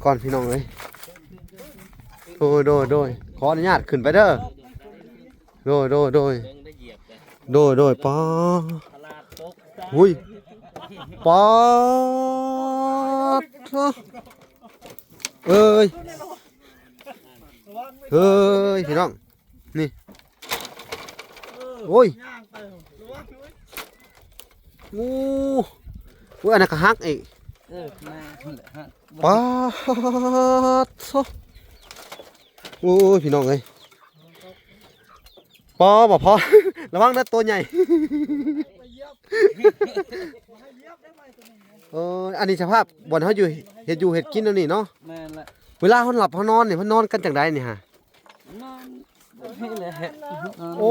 ກ່ອນພີ່ນ້ອງເອີຍ. ໂດຍ ໂດຍ ໂດຍ ຂໍອະນຸຍາດຂຶ້ນໄປເດີ. ໂດຍ ໂດຍ ໂດຍ ໂດຍ ໂດຍ ປ້າ ຫຸ້ຍ ປ້າ ເອີຍ ເອີຍ ພີ່ນ້ອງ ນີ້ ໂອ້ຍ ໂອ້ ໂອ້ຍ ອັນນັ້ນກໍຫັກອີກ ເອີ ມາ ປາດໂທ້ ໂອ້ຍ ພີ່ນ້ອງເອີຍ ປາ ບໍ່ພໍ ລະວັງເດີ ໂຕໃຫຍ່ ເອີ ອັນນີ້ສະພາບບ່ອນເຮົາຢູ່ ເຮັດຢູ່ເຮັດກິນແນວນີ້ເນາະ ແມ່ນລະ ເວລາເຮົາຫຼັບເຮົານອນນີ້ ເພິ່ນນອນກັນຈັ່ງໃດນີ້ຫາ ນອນແບບນີ້ແຫຼະ ໂອ້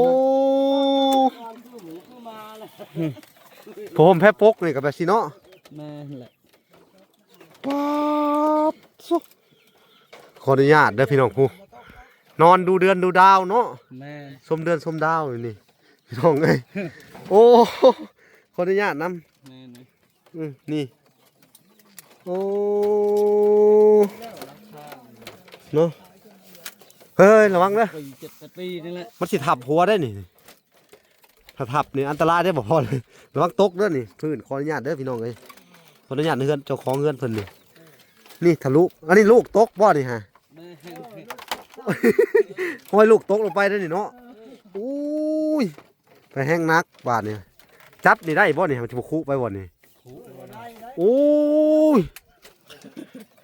ຜ້າຫົ່ມແພປົກນີ້ກໍແບບຊີ້ເນາະ ແມ່ນແຫຼະ ປາດໂທ້ ຂໍອະນຸຍາດເດີພີ່ນ້ອງ ຜູ້ນອນດູເດືອນດູດາວເນາະ ແມ່ນ ຊົມເດືອນຊົມດາວຢູ່ນີ້ ພີ່ນ້ອງເອີຍ ໂອ້ ຂໍອະນຸຍາດນຳ ແມ່ນ ອືມ ນີ້ ໂອ້ ເນາະ ເຮີ້ຍ ລະວັງເດີ ປີເຈັດແປດປີນີ້ແຫຼະ ມັນຊິທັບຫົວໄດ້ນີ້ ຖ້າທັບນີ້ອັນຕະລາຍເດ້ ບໍ່ພໍ ລະວັງຕົກເດີນີ້ ພື້ນ ຂໍອະນຸຍາດເດີພີ່ນ້ອງເອີຍ ຂໍອະນຸຍາດເຮືອນ ເຈົ້າຂອງເຮືອນເພິ່ນນີ້ ນີ້ທະລຸ ອັນນີ້ລູກຕົກບໍ່ນີ້ຫາ ແມ່ນ ຫ້ອຍລູກຕົກລົງໄປເດ້ນີ້ເນາະ ໂອ້ຍ ໄປແຮງໜັກບາດນີ້ ຈັບນີ້ໄດ້ບໍ່ນີ້ ມັນຊິບໍ່ຄຸໄປບໍ່ນີ້ ໂອ້ຍ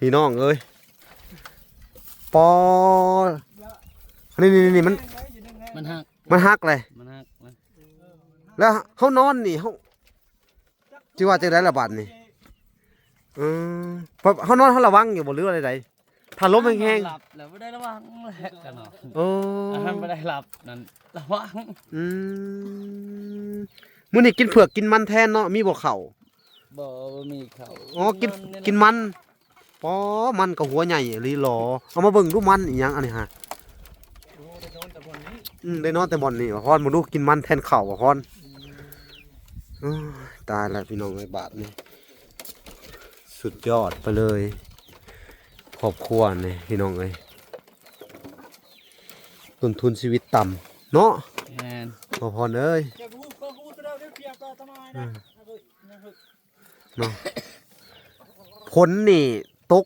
ພີ່ນ້ອງເອີຍ ປອ ນີ້ໆໆ ມັນ ມັນຫັກ ມັນຫັກເລີຍ ມັນຫັກ ແລ້ວເຮົານອນນີ້ ເຮົາ ຊິວ່າຈັ່ງໃດລະບາດນີ້ ເອີ ເຮົານອນເຮົາລະວັງຢູ່ບໍ່ ຫຼືວ່າໃດໆ ຖ້າລົມແຮງໆ ນອນຫຼັບແລ້ວບໍ່ໄດ້ລະວັງແຫຼະ ກັນເນາະ ເອີ ອັນນັ້ນບໍ່ໄດ້ຫຼັບນັ້ນລະວັງ ອືມ ມື້ນີ້ກິນເຜືອກກິນມັນແທນເນາະ ມີບໍ່ເຂົ້າ ບໍ່ ບໍ່ມີເຂົ້າ ອໍ ກິນ ກິນມັນ ປອ ມັນກໍຫົວໃຫຍ່ອີ່ຫຼີຫຼໍ ເອົາມາເບິ່ງດູ ມັນອີ່ຫຍັງອັນນີ້ຫາ ໂອ້ ໄດ້ນອນແຕ່ບ່ອນນີ້ ອືມ ໄດ້ນອນແຕ່ບ່ອນນີ້ ພອນ ເບິ່ງດູ ກິນມັນແທນເຂົ້າ ພອນ ອືມ ໂອ້ຍ ຕາຍແລ້ວພີ່ນ້ອງເອີຍ ບາດນີ້ ສຸດຍອດໄປເລີຍ ຄອບຄົວນີ້ພີ່ນ້ອງເອີຍ ຕົ້ນທຶນຊີວິດຕ່ຳເນາະ ແມ່ນ ພໍ່ພອນເອີຍ ອືມ ເນາະ ຝົນນີ້ຕົກ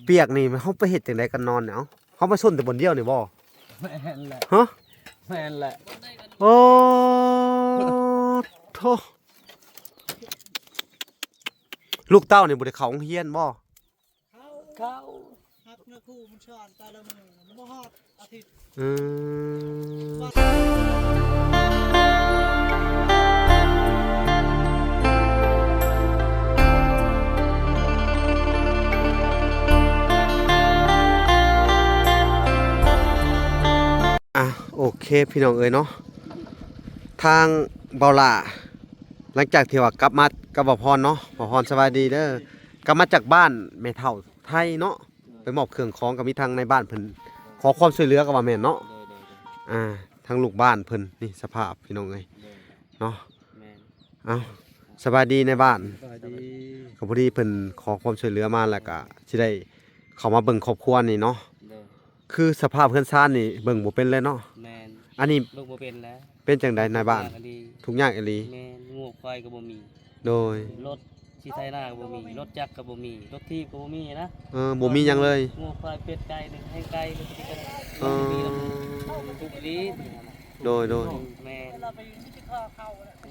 ປຽກນີ້ ເຮົາໄປເຮັດຈັ່ງໃດກັນນອນນີ້ ເອົາ ເຮົາມາຊົນແຕ່ບ່ອນດຽວນີ້ບໍ່ ແມ່ນແຫຼະ ຮະ ແມ່ນແຫຼະ ໂອ້ໂທ້ ລູກເຕົ້ານີ້ບໍ່ໄດ້ເຂົ້າໂຮງຮຽນບໍ່ ເຂົ້າ ຮັບເນື້ອຄູ່ມັນສອນແຕ່ລະມື້ ມັນບໍ່ຮອດອາທິດ ອືມ ອ່ະ ໂອເຄ ພີ່ນ້ອງເອີຍເນາະ ທາງບ່າວຫຼ້າ ຫຼັງຈາກທີ່ວ່າກັບມາກັບບ່າວພອນເນາະ ບ່າວພອນສະບາຍດີເດີ ກັບມາຈາກບ້ານແມ່ເຖົ້າໄທເນາະ ໂດຍ ໄປມອບເຄື່ອງຂອງ ກໍມີທາງໃນບ້ານເພິ່ນ ໂດຍ ຂໍຄວາມຊ່ວຍເຫຼືອກໍວ່າແມ່ນເນາະ ໂດຍ ໂດຍ ໂດຍ ອ່າ ທາງລູກບ້ານເພິ່ນນີ້ ສະພາບພີ່ນ້ອງເອີຍ ໂດຍ ເນາະ ແມ່ນ ເອົ້າ ສະບາຍດີນາຍບ້ານ ສະບາຍດີ ກໍພໍດີເພິ່ນຂໍຄວາມຊ່ວຍເຫຼືອມາ ແລ້ວກໍຊິໄດ້ເຂົ້າມາເບິ່ງຄອບຄົວນີ້ເນາະ ໂດຍ ຄືສະພາບເຮືອນຊານນີ້ເບິ່ງບໍ່ເປັນເລີຍເນາະ ແມ່ນ ອັນນີ້ເບິ່ງບໍ່ເປັນແລ້ວ ເປັນຈັ່ງໃດນາຍບ້ານ ທຸກຍາກອີ່ຫຼີ ທຸກຍາກອີ່ຫຼີ ແມ່ນ ງົວຄວາຍກໍບໍ່ມີ ໂດຍ ລົດຊິໄຖນາກໍບໍ່ມີ ລົດຈັກກໍບໍ່ມີ ລົດຖີບກໍບໍ່ມີນະ ເອີ ບໍ່ມີຫຍັງເລີຍ ງົວຄວາຍ ເປັດ ໄກ່ ແຮງໄກ່ ເອີ ທຸກອີ່ຫຼີ ໂດຍ ໂດຍ ແມ່ນ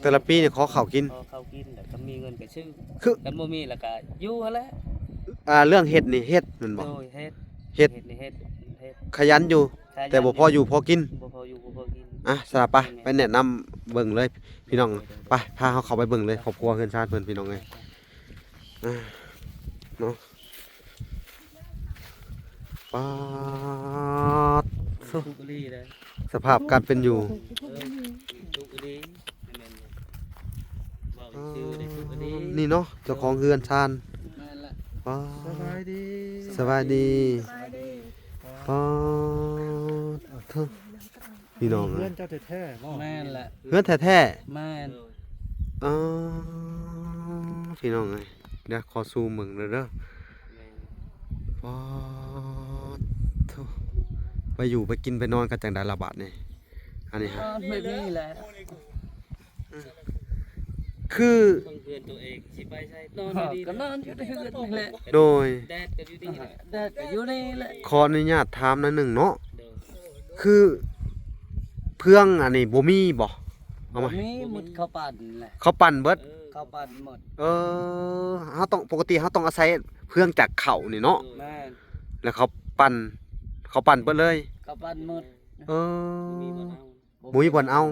ແຕ່ລະປີນີ້ຂໍເຂົ້າກິນ ຂໍເຂົ້າກິນ ແລ້ວກໍມີເງິນກໍຊື້ ຄື ຄັນບໍ່ມີແລ້ວກໍຢູ່ຫັ້ນແຫຼະ ອ່າ ເລື່ອງເຮັດນີ້ເຮັດແມ່ນບໍ່ ໂດຍ ເຮັດ ເຮັດ ເຮັດນີ້ເຮັດ ເຮັດ ຂະຫຍັນຢູ່ ຂະຫຍັນ ແຕ່ບໍ່ພໍຢູ່ພໍກິນ ບໍ່ພໍຢູ່ພໍກິນ ອ່ະ ສະ ໄປ ແມ່ນ ໄປແນະນຳເບິ່ງເລີຍພີ່ນ້ອງ ໂດຍ ໂດຍ ໄປ ພາເຮົາເຂົ້າໄປເບິ່ງເລີຍ ຄອບຄົວເຮືອນຊານເພິ່ນພີ່ນ້ອງເອີຍ ອ່າ ເນາະ ປາດໂທ້ ທຸກອີ່ຫຼີເດ້ ສະພາບການເປັນຢູ່ ເອີ ທຸກອີ່ຫຼີ ແມ່ນຢູ່ ເວົ້າຊື່ໆ ເດ້ ທຸກອີ່ຫຼີ ນີ້ເນາະ ເຈົ້າຂອງເຮືອນຊານ ແມ່ນລະ ປາດ ສະບາຍດີ ສະບາຍດີ ສະບາຍດີ ປາດໂທ້ ພີ່ນ້ອງເອີຍ ເຮືອນເຈົ້າແທ້ໆບໍ່? ແມ່ນແຫຼະ ເຮືອນແທ້ໆ ແມ່ນ ໂດຍ ອໍ ພີ່ນ້ອງເອີຍ ດຽວຂໍຊູມເບິ່ງເດີ ແມ່ນ ອໍ ໂທ້ ໄປຢູ່ໄປກິນໄປນອນກັນຈັ່ງໃດລະບາດນີ້? ອັນນີ້ຮະ ນອນແບບນີ້ແຫຼະ ຄື ເພິ່ນເຮືອນໂຕເອງ ຊິໄປໃສ? ນອນຢູ່ນີ້ ກໍນອນຢູ່ໃນເຮືອນນີ້ແຫຼະ ໂດຍ ແດດກໍຢູ່ນີ້ແຫຼະ ແດດກໍຢູ່ນີ້ແຫຼະ ຂໍອະນຸຍາດຖາມໜ້ອຍໜຶ່ງເນາະ ໂດຍ ຄືເຟືອງອັນນີ້ບໍ່ມີບໍ່? ເອົາມາ ບໍ່ມີ ໝົດເຂົ້າປັ້ນແຫຼະ ເຂົ້າປັ້ນເບິດ ເອີ ເຂົ້າປັ້ນໝົດ ເອີ ເຮົາຕ້ອງ ປົກກະຕິເຮົາຕ້ອງອາໄສເຟືອງຈາກເຂົ້ານີ້ເນາະ ແມ່ນ ແລ້ວເຂົາປັ້ນ ເຂົາປັ້ນເບິດເລີຍ ເຂົ້າປັ້ນໝົດ ເອີ ບໍ່ມີບ່ອນເອົາ ບໍ່ມີບ່ອນເອົາ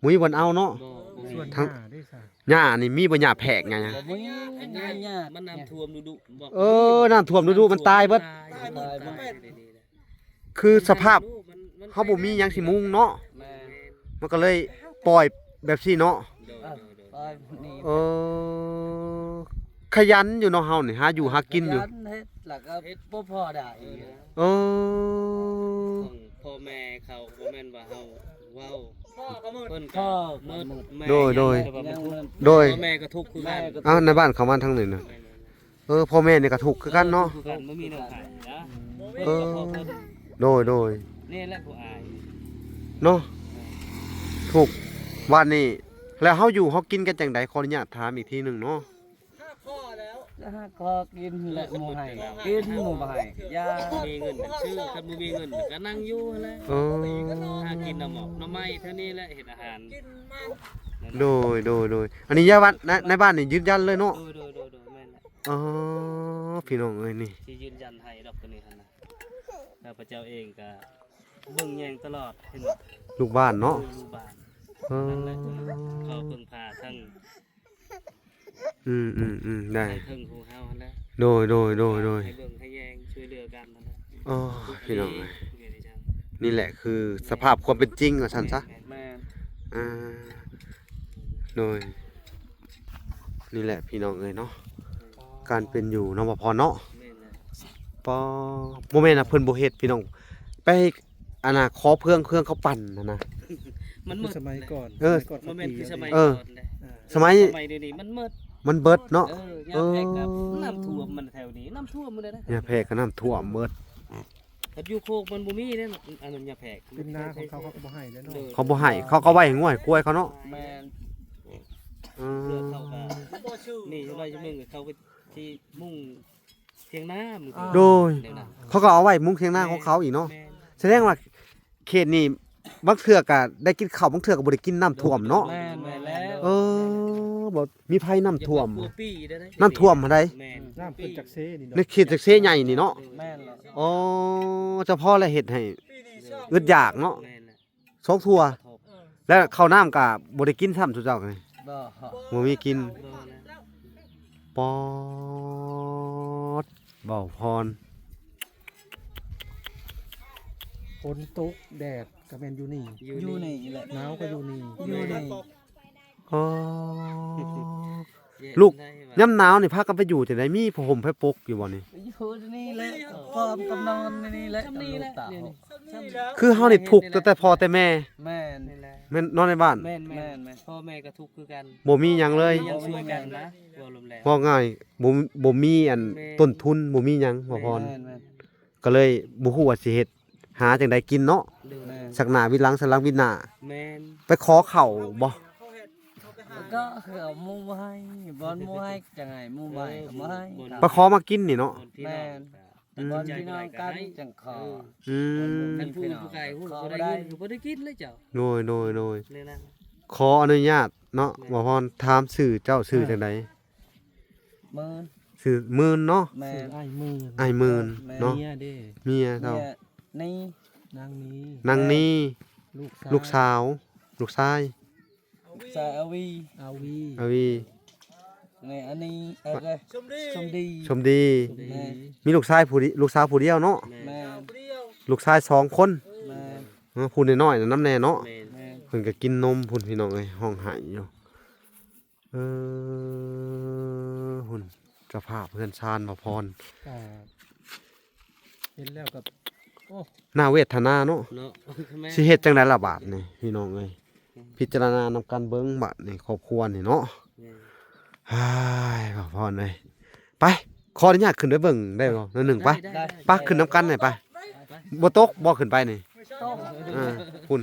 ເອີ ບໍ່ມີບ່ອນເອົາເນາະ ບໍ່ ບໍ່ມີ ສ່ວນຫຍ້າເດ້ຊະ? ຫຍ້ານີ້ມີບໍ່? ຫຍ້າແພກຫຍັງ ບໍ່ມີ ຫຍ້າ ມັນນ້ຳຖ້ວມດຸໆ ເອີ ນ້ຳຖ້ວມດຸໆ ມັນຕາຍເບິດ ຕາຍເບິດ ຄືສະພາບ ມັນ ມັນ ເຮົາບໍ່ມີຫຍັງຊິມຸງເນາະ ແມ່ນ ມັນກໍເລີຍປ່ອຍແບບຊີ້ເນາະ ໂດຍ ເອີ ໂດຍ ໂດຍ ປ່ອຍນີ້ ເອີ ຂະຫຍັນຢູ່ເນາະ ເຮົານີ້ຫາຢູ່ຫາກິນຢູ່ ຂະຫຍັນເຮັດ ແລ້ວກໍບໍ່ພໍໄດ້ ເອີ ຂອງພໍ່ແມ່ເຂົາ ບໍ່ແມ່ນວ່າເຮົາເວົ້າ ເພິ່ນກໍໝົດ ແມ່ ໂດຍ ໂດຍ ຍັງບໍ່ທັນ ໂດຍ ພໍ່ແມ່ກໍທຸກຄືກັນ ອ້າວ ໃນບ້ານເຂົາມາທາງນີ້ນະ ແມ່ນໆ ເອີ ພໍ່ແມ່ນີ້ກໍທຸກຄືກັນເນາະ ທຸກຄືກັນ ບໍ່ມີແນວຂາຍນະ ເອີ ໂດຍ ໂດຍ ນີ້ແຫຼະຜູ້ອ້າຍເນາະ ທຸກ ບາດນີ້ ແລ້ວເຮົາຢູ່ເຮົາກິນກັນຈັ່ງໃດ? ຂໍອະນຸຍາດຖາມອີກທີໜຶ່ງເນາະ ກໍຫາຂໍກິນແຫຼະ ໝູ່ໃຫ້ກິນ ໝູ່ບໍ່ໃຫ້ຢາ ມີເງິນກໍຊື້ ຄັນບໍ່ມີເງິນກໍນັ່ງຢູ່ຫັ້ນແຫຼະ ເອີ ຫາກິນໜໍ່ໝອກໜໍ່ໄມ້ເທົ່ານີ້ແຫຼະ ເຮັດອາຫານ ໂດຍ ໂດຍ ໂດຍ ອັນນີ້ຍາຍວັດ ໃນ ໃນບ້ານນີ້ຢືນຢັນເລີຍເນາະ ໂດຍ ໂດຍ ໂດຍ ໂດຍ ແມ່ນແຫຼະ ອໍ ພີ່ນ້ອງເອີຍ ນີ້ຊິຢືນຢັນໃຫ້ດອກ ຕົວນີ້ຫັ້ນນະ ຂ້າພະເຈົ້າເອງກໍເບິ່ງແຍງຕະຫຼອດ ເຫັນ ລູກບ້ານເນາະ ເອີ ລູກບ້ານ ເອີ ນັ້ນແຫຼະ ເຂົາເພິ່ງພາທັງ ອືມໆໆ ໄດ້ ທາງເທິງຂອງເຮົາຫັ້ນແຫຼະ ໂດຍ ໂດຍ ໂດຍ ໂດຍ ໃຫ້ເບິ່ງໃຫ້ແຍງ ຊ່ວຍເຫຼືອກັນຫັ້ນແຫຼະ ໂອ້ ພີ່ນ້ອງເອີຍ ນີ້ແຫຼະຄືສະພາບຄວາມເປັນຈິງວ່າຊັ້ນຊະ ແມ່ນໆ ອ່າ ໂດຍ ນີ້ແຫຼະພີ່ນ້ອງເອີຍເນາະ ການເປັນຢູ່ເນາະ ບໍ່ພໍເນາະ ແມ່ນແຫຼະ ປໍ ບໍ່ແມ່ນວ່າເພິ່ນບໍ່ເຮັດພີ່ນ້ອງ ໄປ ອັນນ່າ ຂໍເຟືອງ ເຟືອງເຂົາປັ່ນຫັ້ນນະ ມັນໝົດ ສະໄໝກ່ອນ ເອີ ສະໄໝກ່ອນ ບໍ່ແມ່ນຄືສະໄໝ ເອີ ກ່ອນເດ້ ອ່າ ສະໄໝ ສະໄໝດຽວນີ້ມັນໝົດ ມັນເບິດເນາະ ເອີ ຍາມແພກກັບ ເອີ ນ້ຳຖ້ວມມັນແຖວນີ້ ນ້ຳຖ້ວມໝົດເດ້ ຍາມແພກກໍນ້ຳຖ້ວມເບິດ ຄັນຢູ່ໂຄກມັນບໍ່ມີເດ້ ອັນນັ້ນຍາແພກ ເປັນນາຂອງເຂົາ ເຂົາກໍບໍ່ໃຫ້ເດ້ເນາະ ໂດຍ ເຂົາບໍ່ໃຫ້ ເຂົາກໍໄວ້ໃຫ້ງົວໃຫ້ຄວາຍເຂົາເນາະ ແມ່ນ ເອີ ເຂົາກໍ ນີ້ ຈັກໜ້ອຍຈັກໜຶ່ງເຂົາກໍຊິມຸງ ຖຽງນາ ໂດຍ ເຂົາກໍເອົາໄວ້ມຸງຖຽງນາຂອງເຂົາອີກເນາະ ແມ່ນ ສະແດງວ່າເຂດນີ້ບາງເທື່ອກໍໄດ້ກິນເຂົ້າ ບາງເທື່ອກໍບໍ່ໄດ້ກິນ ນ້ຳຖ້ວມເນາະ ແມ່ນ ແມ່ນແລ້ວ ເອີ ບໍ່ມີໄພນ້ຳຖ້ວມ ນ້ຳຖ້ວມຫັ້ນໃດ ແມ່ນ ນ້ຳຂຶ້ນຈາກເຊນີ້ເນາະ ໃນເຂດຈາກເຊໃຫຍ່ນີ້ເນາະ ແມ່ນແລ້ວ ອໍ ສະເພາະແລ້ວເຮັດໃຫ້ອຶດຢາກເນາະ ແມ່ນແລ້ວ ສອງທົ່ວ ແລ້ວເຂົ້ານ້ຳກໍບໍ່ໄດ້ກິນຊ້ຳ ຊຸມເຈົ້ານີ້ ບໍ່ ບໍ່ມີກິນ ບໍ່ແລ້ວ ປອດ ເບົາພອນ ຝົນຕົກແດດກໍແມ່ນຢູ່ນີ້ ຢູ່ນີ້ແຫຼະ ໜາວກໍຢູ່ນີ້ ຢູ່ນີ້ ອໍ ລູກ ຍາມໜາວນີ້ພາກັນໄປຢູ່ຈັ່ງໃດ? ມີຜ້າຫົ່ມໄຟປົກຢູ່ບໍ່ນີ້? ຢູ່ນີ້ແຫຼະ ພ້ອມກັບນອນໃນນີ້ແຫຼະ ກັບລູກເຕົ້າ ຄືເຮົານີ້ທຸກຕັ້ງແຕ່ພໍ່ແຕ່ແມ່ ແມ່ນ ແມ່ນນອນໃນບ້ານ ແມ່ນໆ ພໍ່ແມ່ກໍທຸກຄືກັນ ບໍ່ມີຫຍັງເລີຍ ບໍ່ມີຫຍັງຊ່ວຍກັນນະ ເວົ້າລວມແລ້ວ ເວົ້າງ່າຍ ບໍ່ ບໍ່ມີອັນ ແມ່ນ ຕົ້ນທຶນ ບໍ່ມີຫຍັງ ບໍ່ພອນ ແມ່ນໆ ກໍເລີຍບໍ່ຮູ້ວ່າຊິເຮັດ ຫາຈັ່ງໃດກິນເນາະ ໂດຍ ແມ່ນ ສັກໜ້າວິດຫຼັງ ສັກຫຼັງວິດໜ້າ ແມ່ນ ໄປຂໍເຂົ້າບໍ່? ກໍເຂົາໝູ່ບໍ່ໃຫ້ ບ່ອນໝູ່ໃຫ້ຈັ່ງໃຫ້ ໝູ່ບໍ່ໃຫ້ກໍບໍ່ໃຫ້ ເອີ ໄປຂໍມາກິນນີ້ເນາະ ແມ່ນ ອືມ ບ່ອນພີ່ນ້ອງກັນຈັ່ງຂໍ ອືມ ຄັນຜູ້ ຜູ້ໄກຮູ້ບໍ່ໄດ້ເງິນກໍບໍ່ໄດ້ກິນເລີຍເຈົ້າ ໂດຍ ໂດຍ ໂດຍ ແນວນັ້ນ ຂໍອະນຸຍາດເນາະ ແມ່ນ ບໍ່ພອນ ຖາມຊື່ເຈົ້າ ຊື່ ເອີ ຈັ່ງໃດ? ໝື່ນ ຊື່ໝື່ນເນາະ ແມ່ນ ຊື່ອ້າຍໝື່ນ ອ້າຍໝື່ນ ແມ່ນ ເນາະ ເມຍເດ້ ເມຍເຈົ້າ ເມຍນີ້ ນາງນີ ນາງນີ ແມ່ນ ລູກຊາຍ ລູກສາວ ລູກຊາຍ ຊາຍອາວີ ອາວີ ອາວີ ແມ່ນ ອັນນີ້ ເອີ ສົມດີ ສົມດີ ແມ່ນ ມີລູກຊາຍຜູ້ດຽວ ລູກສາວຜູ້ດຽວເນາະ ແມ່ນ ແມ່ນ ລູກຊາຍສອງຄົນ ແມ່ນ ເອີ ຜູ້ນ້ອຍໆນະນຳແດ່ເນາະ ແມ່ນ ແມ່ນ ເພິ່ນກໍກິນນົມພຸ້ນ ພີ່ນ້ອງເອີຍ ຮ້ອງໄຫ້ຢູ່ ເອີ ພຸ້ນ ສະພາບເຮືອນຊານບ່າວພອນ ອ່າ ເຫັນແລ້ວກໍ ໂອ້ ໜ້າເວທະນາເນາະ ເນາະ ແມ່ນ ຊິເຮັດຈັ່ງໃດລະບາດນີ້ ພີ່ນ້ອງເອີຍ ອືມ ພິຈາລະນານຳກັນເບິ່ງບາດນີ້ ຄອບຄົວນີ້ເນາະ ແມ່ນ ອ້າຍ ບ່າວພອນເອີຍ ໄປ ຂໍອະນຸຍາດຂຶ້ນໄປເບິ່ງໄດ້ບໍ່? ໜ້ອຍໜຶ່ງ ໄປ ໄດ້ ໄດ້ ໄປ ຂຶ້ນນຳກັນນີ້ ໄປ ໄດ້ ໄດ້ ບໍ່ຕົກບໍ່? ຂຶ້ນໄປນີ້ ຕົກ ອ່າ ພຸ້ນ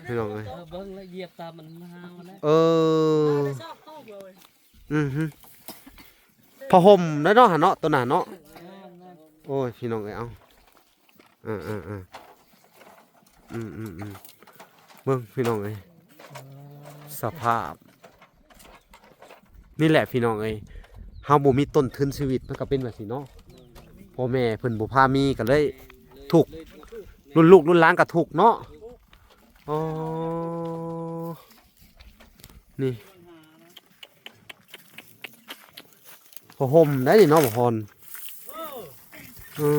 ພີ່ນ້ອງເອີຍ ເອີ ເບິ່ງລະອຽບຕາມມັນຫາວແລ້ວ ເອີ ອືຮຶ ຜ້າຫົ່ມໄດ້ເນາະ ຫັ້ນເນາະ ໂຕນັ້ນເນາະ ແມ່ນໆ ໂອ້ຍ ພີ່ນ້ອງເອີຍ ເອົາ ເອີໆ ອືມໆ ເບິ່ງພີ່ນ້ອງເອີຍ ສະພາບ ນີ້ແຫຼະພີ່ນ້ອງເອີຍ ເຮົາບໍ່ມີຕົ້ນທຶນຊີວິດ ມັນກໍເປັນແບບນີ້ເນາະ ພໍ່ແມ່ເພິ່ນບໍ່ພາມີ ກໍເລີຍທຸກ ລຸ້ນລູກລຸ້ນຫຼານກໍທຸກເນາະ ອໍ ນີ້ ຜ້າຫົ່ມໄດ໋ນີ້ເນາະ ບໍ່ພອນ ເອີ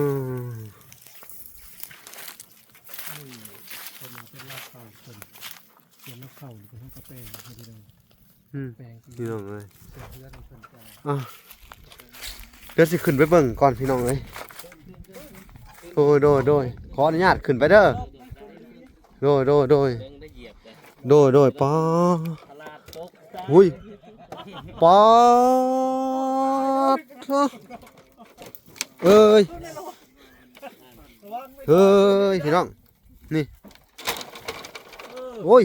ເພິ່ນວ່າເປັນລາວເກົ່າເພິ່ນ ເປັນລາວເກົ່າ ເພິ່ນເຮົາກໍແປງໃຫ້ພີ່ນ້ອງ ອືມ ແປງ ພີ່ນ້ອງເອີຍ ເປັນເຮືອນເພິ່ນກໍ ອ່ະ ດຽວຊິຂຶ້ນໄປເບິ່ງກ່ອນ ພີ່ນ້ອງເອີຍ ໂດຍ ໂດຍ ໂດຍ ຂໍອະນຸຍາດຂຶ້ນໄປເດີ. ໂດຍ ໂດຍ ໂດຍ ໂດຍ ໂດຍ ປາ ຫຸ້ຍ ປາດ ເອີຍ ເອີຍ ພີ່ນ້ອງ ນີ້ ໂອ້ຍ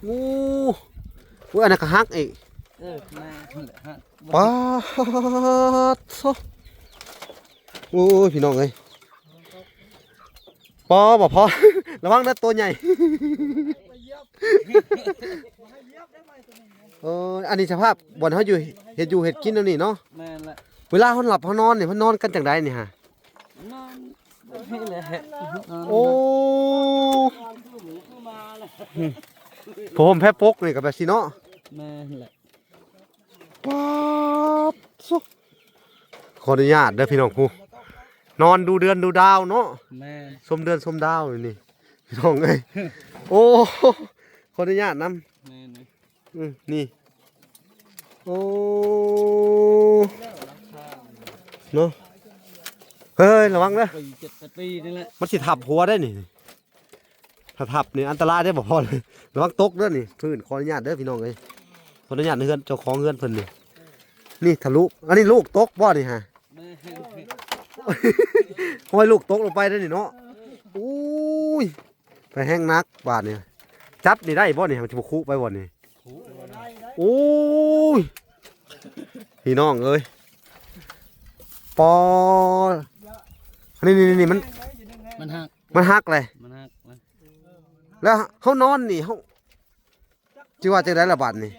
ໂອ້ ໂອ້ຍ ອັນນັ້ນກໍຫັກອີກ ເອີ ແມ່ນແຫຼະ ຫັກ ປາດ ໂອ້ຍ ພີ່ນ້ອງເອີຍ ປໍ ບໍ່ພໍ ລະວັງເດີ ໂຕໃຫຍ່ ເອີ ອັນນີ້ສະພາບບ່ອນເຮົາຢູ່ ເຮັດຢູ່ເຮັດກິນແນວນີ້ເນາະ ແມ່ນແຫຼະ ເວລາເຮົາຫຼັບເຮົານອນນີ້ ເຮົານອນກັນຈັ່ງໃດນີ້ຫາ ນອນແບບນີ້ແຫຼະ ໂອ້ ຜ້າຫົ່ມແພປົກນີ້ກໍແບບຊີ້ເນາະ ແມ່ນແຫຼະ ປາດໂທ້ ຂໍອະນຸຍາດເດີພີ່ນ້ອງ ຜູ້ນອນດູເດືອນດູດາວເນາະ ແມ່ນ ຊົມເດືອນຊົມດາວຢູ່ນີ້ ພີ່ນ້ອງເອີຍ ໂອ້ ຂໍອະນຸຍາດນຳ ແມ່ນ ອືມ ນີ້ ໂອ້ ເນາະ ເຮີ້ຍ ລະວັງເດີ ປີເຈັດແປດປີນີ້ແຫຼະ ມັນຊິທັບຫົວໄດ້ນີ້ ຖ້າທັບນີ້ອັນຕະລາຍເດ້ ບໍ່ພໍເລີຍ ລະວັງຕົກເດີນີ້ ພື້ນ ຂໍອະນຸຍາດເດີພີ່ນ້ອງເອີຍ ຂໍອະນຸຍາດເຮືອນ ເຈົ້າຂອງເຮືອນເພິ່ນນີ້ ນີ້ທະລຸ ອັນນີ້ລູກຕົກບໍ່ນີ້ຫາ ແມ່ນ ໂອ້ຍ ລູກຕົກລົງໄປເດ້ນີ້ເນາະ ໂອ້ຍ ໄປແຮງໜັກບາດນີ້ ຈັບນີ້ໄດ້ບໍ່ນີ້ ມັນຊິບໍ່ຄຸໄປບໍ່ນີ້ ໂອ້ຍ ພີ່ນ້ອງເອີຍ ປໍ ນີ້ໆໆ ມັນ ມັນຫັກ ມັນຫັກເລີຍ ມັນຫັກ ແລ້ວເຮົານອນນີ້ ເຮົາຊິວ່າຈັ່ງໃດລະບາດນີ້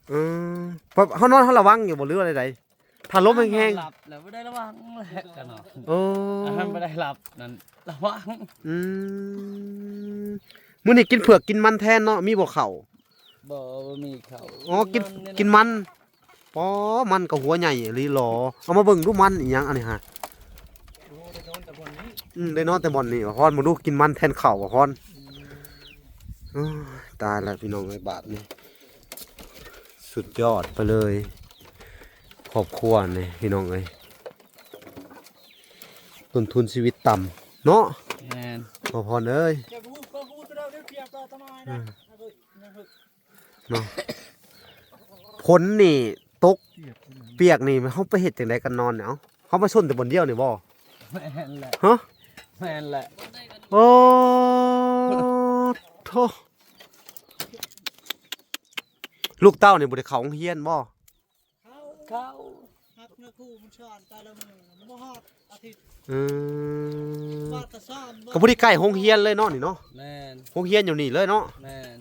ເອີ ເຮົານອນເຮົາລະວັງຢູ່ບໍ່ ຫຼືວ່າໃດໆ ຖ້າລົມແຮງໆ ຫຼັບແລ້ວບໍ່ໄດ້ລະວັງແຫຼະ ກະນອນ ເອີ ອັນນັ້ນບໍ່ໄດ້ຫຼັບນັ້ນລະວັງ ອືມ ມື້ນີ້ກິນເຜືອກກິນມັນແທນເນາະ ມີບໍ່ເຂົ້າ ບໍ່ ບໍ່ມີເຂົ້າ ອໍ ກິນ ກິນມັນ ປໍ ມັນກໍຫົວໃຫຍ່ອີ່ຫຼີຫຼໍ ເອົາມາເບິ່ງດູ ມັນອີ່ຫຍັງອັນນີ້ຫາ ໂອ້ ໄດ້ນອນແຕ່ບ່ອນນີ້ ອືມ ໄດ້ນອນແຕ່ບ່ອນນີ້ ບ່າວພອນ ເບິ່ງດູ ກິນມັນແທນເຂົ້າ ບ່າວພອນ ໂອ້ຍ ຕາຍລະພີ່ນ້ອງເອີຍ ບາດນີ້ ສຸດຍອດໄປເລີຍ ຄອບຄົວນີ້ພີ່ນ້ອງເອີຍ ຕົ້ນທຶນຊີວິດຕ່ຳເນາະ ແມ່ນ ບ່າວພອນເອີຍ ອືມ ເນາະ ຝົນນີ້ຕົກປຽກນີ້ ເຮົາໄປເຮັດຈັ່ງໃດກັນນອນນີ້ ເອົາ ເຮົາມາຊົນແຕ່ບ່ອນດຽວນີ້ບໍ່? ແມ່ນແຫຼະ ຮະ? ແມ່ນແຫຼະ ໂອ້ ໂທ້ ລູກເຕົ້ານີ້ບໍ່ໄດ້ເຂົ້າໂຮງຮຽນບໍ່? ເຂົ້າ ຮັບເງິນຄູມັນສອນແຕ່ລະມື້ ມັນບໍ່ຮອດອາທິດ ອືມ ບາດກະສອນ ກໍພໍດີໃກ້ໂຮງຮຽນເລີຍເນາະນີ້ເນາະ ແມ່ນ ໂຮງຮຽນຢູ່ນີ້ເລີຍເນາະ ແມ່ນ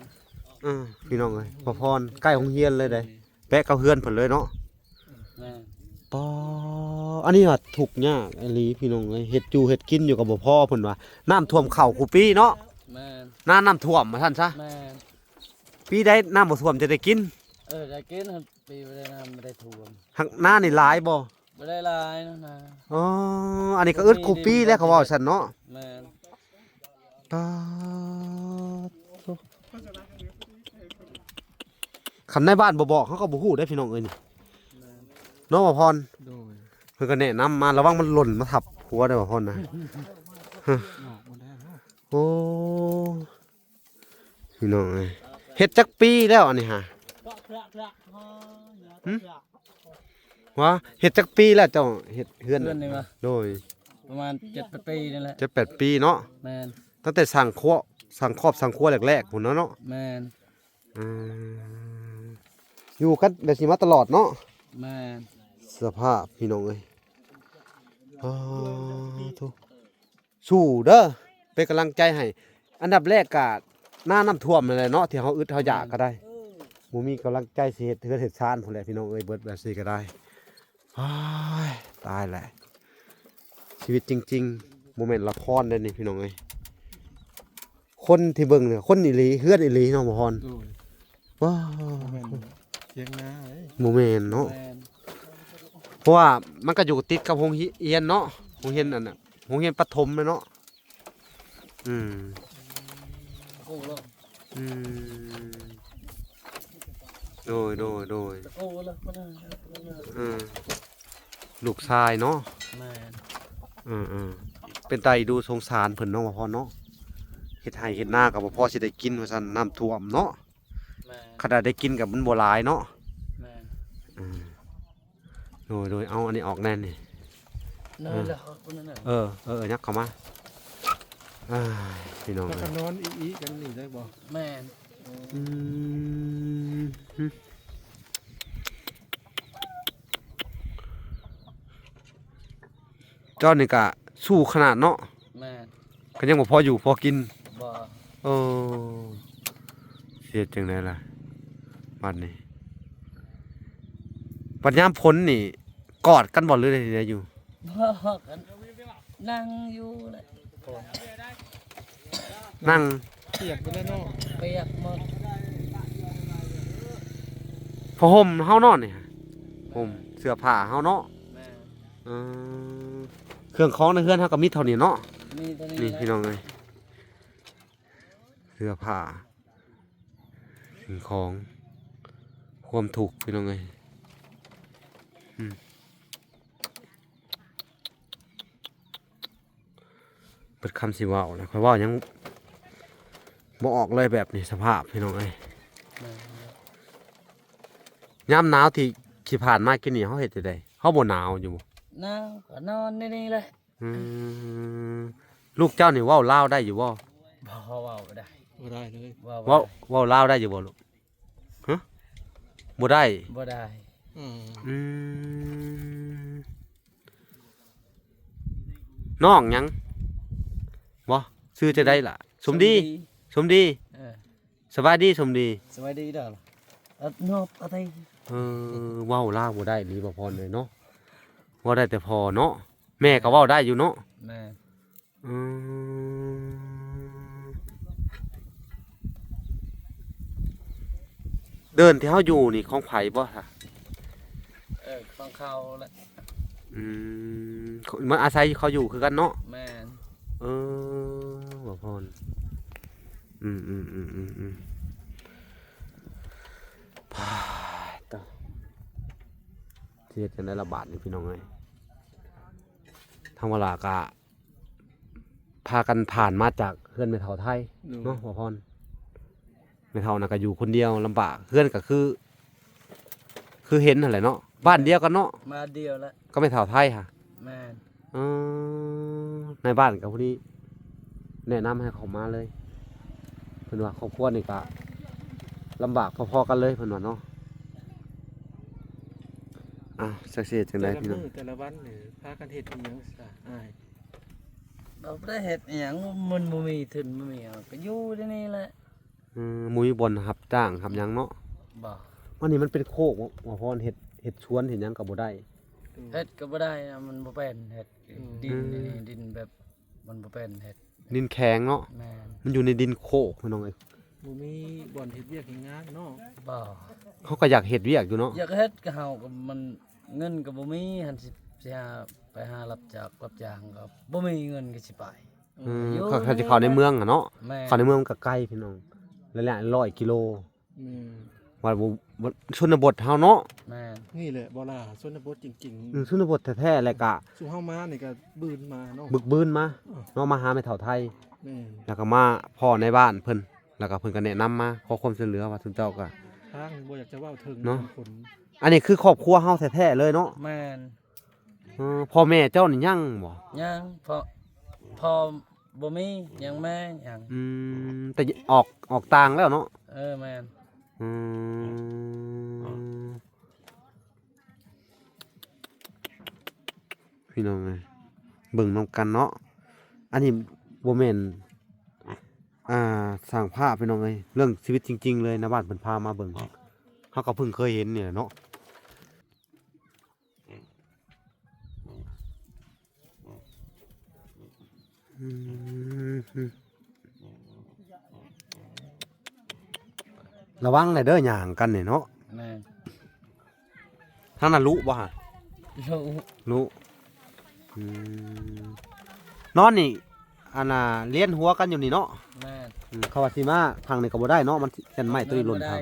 ເອີ ພີ່ນ້ອງເອີຍ ພໍ່ພອນ ໃກ້ໂຮງຮຽນເລີຍເດ້ ແປະກັບເຮືອນເພິ່ນເລີຍເນາະ ແມ່ນ ປາ ອັນນີ້ວ່າທຸກຍາກອີ່ຫຼີພີ່ນ້ອງເອີຍ ເຮັດຢູ່ເຮັດກິນຢູ່ກໍບໍ່ພໍເພິ່ນວ່າ ນ້ຳຖ້ວມເຂົ້າຄູ່ປີເນາະ ແມ່ນ ໜ້ານ້ຳຖ້ວມວ່າຊັ້ນຊະ ແມ່ນ ປີໃດນ້ຳບໍ່ຖ້ວມຈະໄດ້ກິນ ເອີ ໄດ້ກິນ ປີບໍ່ໄດ້ນ້ຳບໍ່ໄດ້ຖ້ວມ ຮັກນານີ້ຫຼາຍບໍ່? ບໍ່ໄດ້ຫຼາຍນະນາ ອໍ ອັນນີ້ກໍອຶດຄູ່ປີແລ້ວ ເຂົາເວົ້າຊັ້ນເນາະ ແມ່ນ ປາດໂທ້ ຄັນນາຍບ້ານບໍ່ບອກ ເຮົາກໍບໍ່ຮູ້ເດ້ພີ່ນ້ອງເອີຍນີ້ ແມ່ນ ເນາະ ບ່າວພອນ ໂດຍ ເພິ່ນກໍແນະນຳມາ ລະວັງມັນຫຼົ່ນມາທັບຫົວເດີ້ ບ່າວພອນນະ ໂອ້ ພີ່ນ້ອງເອີຍ ເຮັດຈັກປີແລ້ວອັນນີ້ຫາ? ຫຶ? ວ່າເຮັດຈັກປີແລ້ວເຈົ້າເຮັດເຮືອນ ເຮືອນນີ້ຫວາ? ໂດຍ ປະມານເຈັດແປດປີນີ້ແຫຼະ. ເຈັດແປດປີເນາະ. ແມ່ນ. ຕັ້ງແຕ່ສ້າງຄົວ ສ້າງຄອບສ້າງຄົວແລກໆພຸ້ນເນາະ. ແມ່ນ. ອືມ ຢູ່ກັນແບບນີ້ມາຕະຫຼອດເນາະ. ແມ່ນ. ສະພາບພີ່ນ້ອງເອີຍ ອ້າໂທ້ ສູ້ເດີ ເປັນກຳລັງໃຈໃຫ້. ອັນດັບແລກກະໜ້ານ້ຳຖ້ວມນັ້ນແຫຼະເນາະ ທີ່ເຮົາອຶດເຮົາຢາກກໍໄດ້ ບໍ່ມີກຳລັງໃຈຊິເຮັດເຮືອນເຮັດຊານພຸ້ນແຫຼະພີ່ນ້ອງເອີຍ ເບິດແບບນີ້ກໍໄດ້. ອ້າຍ ຕາຍແຫຼະ ຊີວິດຈິງໆ ບໍ່ແມ່ນລະຄອນເດ້ນີ້ພີ່ນ້ອງເອີຍ. ຄົນທີ່ເບິ່ງນີ້ ຄົນອີ່ຫຼີ ເຮືອນອີ່ຫຼີເນາະ ບໍ່ພອນ. ໂດຍ. ວ້າ ບໍ່ແມ່ນທຽງນາເດ້ ບໍ່ແມ່ນເນາະ. ແມ່ນ. ເພາະວ່າມັນກໍຢູ່ຕິດກັບໂຮງຮຽນເນາະ ໂຮງຮຽນອັນນ່ະ ໂຮງຮຽນປະຖົມແມ່ນເນາະ. ອືມ ໂອ້ໂລ ອືມ ໂດຍ ໂດຍ ໂດຍ ໂອ້ໂລ ອືມ ລູກຊາຍເນາະ. ແມ່ນ. ເອີໆ ເປັນຕາເອັນດູສົງສານເພິ່ນເນາະ ວ່າພໍເນາະ ເຮັດໄຮ່ເຮັດນາກໍບໍ່ພໍຊິໄດ້ກິນວ່າຊັ້ນ ນ້ຳຖ້ວມເນາະ. ແມ່ນ. ຄັນວ່າໄດ້ກິນກໍມັນບໍ່ຫຼາຍເນາະ. ແມ່ນ. ອືມ ໂດຍ ໂດຍ ເອົາອັນນີ້ອອກແດ່ນີ້. ເອີ ເອີ ເອີ ຍັບເຂົ້າມາ. ອ້າຍ ພີ່ນ້ອງເອີຍ ນອນອີ່ໆກັນນີ້ໄດ້ບໍ່? ແມ່ນ. ອືມ ເຈົ້ານີ້ກະສູ້ຂະໜາດເນາະ. ແມ່ນ. ກໍຍັງບໍ່ພໍຢູ່ພໍກິນ. ບໍ່. ເອີ ຊິເຮັດຈັ່ງໃດລະບັດນີ້? ບັດຍາມຝົນນີ້ກອດກັນບໍ່ ຫຼືໃດຢູ່? ບໍ່ ກັນນັ່ງຢູ່ແຫຼະ. ນັ່ງ ປຽກເບິດແລ້ວເນາະ. ປຽກໝົດ. ຜ້າຫົ່ມເຮົາເນາະນີ້ ຫົ່ມເສື້ອຜ້າເຮົາເນາະ. ແມ່ນ. ເອີ ເຄື່ອງຂອງໃນເຮືອນເຮົາກໍມີເທົ່ານີ້ເນາະ. ມີເທົ່ານີ້ ນີ້ ແຫຼະ ພີ່ນ້ອງເອີຍ ເສື້ອຜ້າ ສິ່ງຂອງ ຄວາມທຸກ ພີ່ນ້ອງເອີຍ. ອືມ ເບິດຄຳຊິເວົ້າແລ້ວ ຂ້ອຍເວົ້າຫຍັງບໍ່ອອກເລີຍແບບນີ້ ສະພາບ ພີ່ນ້ອງເອີຍ. ແມ່ນ. ຍາມໜາວທີ່ ທີ່ຜ່ານມາກີ້ນີ້ ເຮົາເຮັດຈັ່ງໃດ? ເຮົາບໍ່ໜາວຢູ່ບໍ່? ໜາວ ກໍນອນໃນນີ້ແຫຼະ. ອືມ ລູກເຈົ້ານີ້ເວົ້າລາວໄດ້ຢູ່ບໍ່? ບໍ່ ເວົ້າບໍ່ໄດ້. ບໍ່ໄດ້ເລີຍ. ເວົ້າ ເວົ້າ ບໍ່ໄດ້. ເວົ້າລາວໄດ້ຢູ່ບໍ່ລູກ? ຮະ ບໍ່ໄດ້. ບໍ່ໄດ້. ອືມ ອືມ ນ້ອງຫຍັງ? ບໍ່ ຊື່ຈັ່ງໃດລະ? ສົມດີ. ສົມດີ. ສົມດີ. ເອີ. ສະບາຍດີສົມດີ. ສະບາຍດີເດີ. ເອີ ເວົ້າລາວບໍ່ໄດ້ອີ່ຫຼີບໍ່ພອນເອີຍເນາະ. ເວົ້າໄດ້ແຕ່ພໍ່ເນາະ. ແມ່ກໍເວົ້າໄດ້ຢູ່ເນາະ. ແມ່. ອືມ ເດີ່ນທີ່ເຮົາຢູ່ນີ້ຂອງໃຜບໍ່? ເອີ ຂອງເຂົາແຫຼະ. ອືມ ມາອາໄສເຂົາຢູ່ຄືກັນເນາະ. ແມ່ນ. ເອີ ບໍ່ພອນ. ອືມໆໆໆໆ ພາ ຕະ ຊິເຮັດຈັ່ງໃດລະບາດນີ້ ພີ່ນ້ອງເອີຍ. ທາງວາລາກະ ພາກັນຜ່ານມາຈາກເຮືອນແມ່ເຖົ້າໄທ ໂດຍ ເນາະ ບໍ່ພອນ. ແມ່ເຖົ້ານັ້ນກໍຢູ່ຄົນດຽວລຳບາກ ເຮືອນກໍຄື ຄືເຫັນຫັ້ນແຫຼະເນາະ. ບ້ານດຽວກັນເນາະ. ບ້ານດຽວແຫຼະ ກັບແມ່ເຖົ້າໄທຫະ. ແມ່ນ. ເອີ ນາຍບ້ານກໍພໍດີແນະນຳໃຫ້ເຂົ້າມາເລີຍ ເພິ່ນວ່າຄອບຄົວນີ້ກໍລຳບາກພໍໆກັນເລີຍ ເພິ່ນວ່າເນາະ. ອ້າວ ຈັກຊິເຮັດຈັ່ງໃດ ແຕ່ລະມື້ ພີ່ນ້ອງ ແຕ່ລະວັນນີ້ພາກັນເຮັດອີ່ຫຍັງຊະອ້າຍ? ບໍ່ໄດ້ເຮັດອີ່ຫຍັງ ມັນບໍ່ມີທຶນບໍ່ມີຫຍັງ ກໍຢູ່ແນວນີ້ແຫຼະ. ອືມ ບໍ່ມີບ່ອນຮັບຈ້າງຮັບຫຍັງເນາະ. ບໍ່. ອັນນີ້ມັນເປັນໂຄກບໍ່ ບໍ່ພອນ ເຮັດ ເຮັດສວນເຮັດຫຍັງກໍບໍ່ໄດ້. ເຮັດກໍບໍ່ໄດ້ນະ ມັນບໍ່ແມ່ນເຮັດ ອືມ ດິນ ອືມ ນີ້ ດິນແບບ ມັນບໍ່ແມ່ນເຮັດ ດິນແຂງເນາະ. ແມ່ນ. ມັນຢູ່ໃນດິນໂຄກ ພີ່ນ້ອງເອີຍ. ບໍ່ມີບ່ອນເຮັດວຽກເຮັດງານເນາະ. ບໍ່. ເຮົາກໍຢາກເຮັດວຽກຢູ່ເນາະ. ຢາກເຮັດ ກໍເຮົາກໍມັນ ເງິນກໍບໍ່ມີ ຫັ້ນ ຊິ ຊິຫາ ໄປຫາຮັບຈາກ ຮັບຈ້າງກໍບໍ່ມີເງິນ ກໍຊິໄປ. ອືມ ຢູ່ ເຂົາ ເຂົາຊິເຂົ້າໃນເມືອງຫັ້ນເນາະ. ແມ່ນ. ເຂົ້າໃນເມືອງມັນກໍໄກ ພີ່ນ້ອງ ໄລຍະຮ້ອຍກິໂລ. ແມ່ນ. ວ່າ ວ່າ ວ່າ ຊົນນະບົດເຮົາເນາະ. ແມ່ນ. ນີ້ແຫຼະບໍ່ລະ ຊົນນະບົດຈິງໆ. ອືມ ຊົນນະບົດແທ້ໆ ແລ້ວກະ ຊຸມເຮົາມານີ້ກະບືນມາເນາະ ບຶກບືນມາ ເອີ ເນາະ ມາຫາແມ່ເຖົ້າໄທ. ແມ່ນ. ແລ້ວກະມາພໍ້ນາຍບ້ານເພິ່ນ ແລ້ວກະເພິ່ນກະແນະນຳມາ ຂໍຄວາມຊ່ວຍເຫຼືອ ວ່າຊຸມເຈົ້າກະ ທາງບໍ່ຢາກຈະເວົ້າເຖິງເນາະ ຄົນ ອັນນີ້ຄືຄອບຄົວເຮົາແທ້ໆເລີຍເນາະ. ແມ່ນ. ເອີ ພໍ່ແມ່ເຈົ້ານີ້ຍັງບໍ່? ຍັງ ພໍ່ ພໍ່ບໍ່ມີ ຍັງແມ່ຍັງ. ອືມ ແຕ່ອອກ ອອກຕ່າງແລ້ວເນາະ? ເອີ ແມ່ນ. ອືມ ພີ່ນ້ອງເອີຍ ເບິ່ງນຳກັນເນາະ. ອັນນີ້ບໍ່ແມ່ນ ອ່າ ສ້າງພາບ ພີ່ນ້ອງເອີຍ ເລື່ອງຊີວິດຈິງໆເລີຍ ນາຍບ້ານເພິ່ນພາມາເບິ່ງ ເຮົາກໍເພິ່ງເຄີຍເຫັນນີ້ແຫຼະເນາະ. ອືມ ລະວັງແດ່ເດີ ຍ່າງກັນນີ້ເນາະ. ແມ່ນ. ທາງນັ້ນລຸບໍ່ຫະ? ລຸ ລຸ. ອືມ ນອນນີ້ ອັນນ່າ ລຽນຫົວກັນຢູ່ນີ້ເນາະ. ແມ່ນ. ອືມ ເຂົາວ່າຊິມາທາງນີ້ກໍບໍ່ໄດ້ເນາະ ມັນຊິ ອັນໄມ້ຕົວນີ້ຫຼົ່ນທັບ.